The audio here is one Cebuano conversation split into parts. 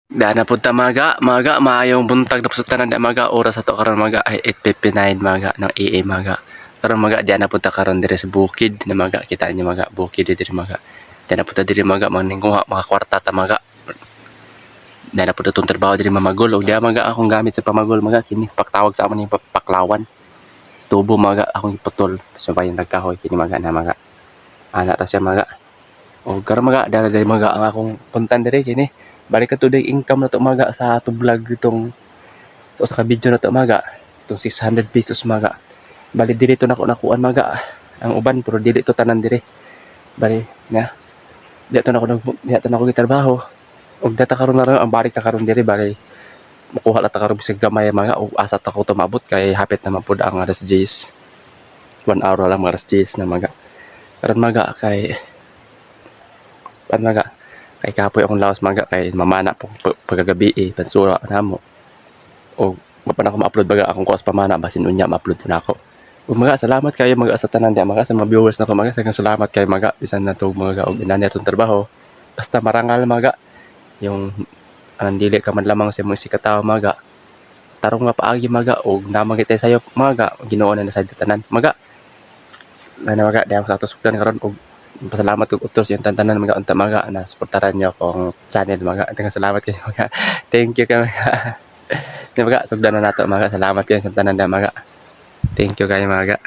Dana pud ta maga, maga maayong buntag na tanan da maga. Oras ato karon maga ay 8:59 maga ng AM maga. Karon maga diana pud ta karon diri sa bukid na maga, kita niyo maga, bukid diri maga. Diana pud ta diri maga manginguha mga kwarta ta maga. Diana pud atong trabaho diri mamagol og diha maga akong gamit sa pamagol maga kini paktawag sa amon ni paklawan. Tubo maga akong iputol sa bayan nagkahoy kini maga na maga. Ana ra siya maga. Og karon maga dara diri maga ang akong puntan diri kini. Balik ka today income na to maga sa ato vlog itong so, sa ka video na to maga itong 600 pesos maga. Bali diri to nako nakuan maga ang uban pero dili to tanan diri. Bali na di to nako nag di to nako gitrabaho. Og data karon na ang balik ta karon diri, bali makuha na ta karon bisag gamay maga og asa ta ko tumabot kay hapit naman pud ang alas 10. 1 hour lang mga alas 10 na maga. Karon maga kay pan maga kay kapoy akong lawas maga kay mamana po pagkagabi eh pansura namo o mapan ako ma-upload baga akong kuas pamana basin unya ma-upload na ako. Ug maga salamat kayo maga sa tanan di maga sa mga viewers nako maga, sagang salamat kayo maga bisan na to maga og inani atong trabaho basta marangal maga yung ang dili ka man lamang sa imong isikatawo maga, tarong nga paagi maga og namang kita sayo maga, Ginoo na sa tanan maga na maga diha sa ato sukdan karon. Og pasalamat kog utol sa iyong tantanan mga unta maga na suportaran niyo akong channel maga. Daghang salamat kayo maga. Thank you kayo maga. Di maga sugdan na nato maga. Salamat kayo sa tanan na maga. Thank you kayo maga.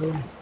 Karon.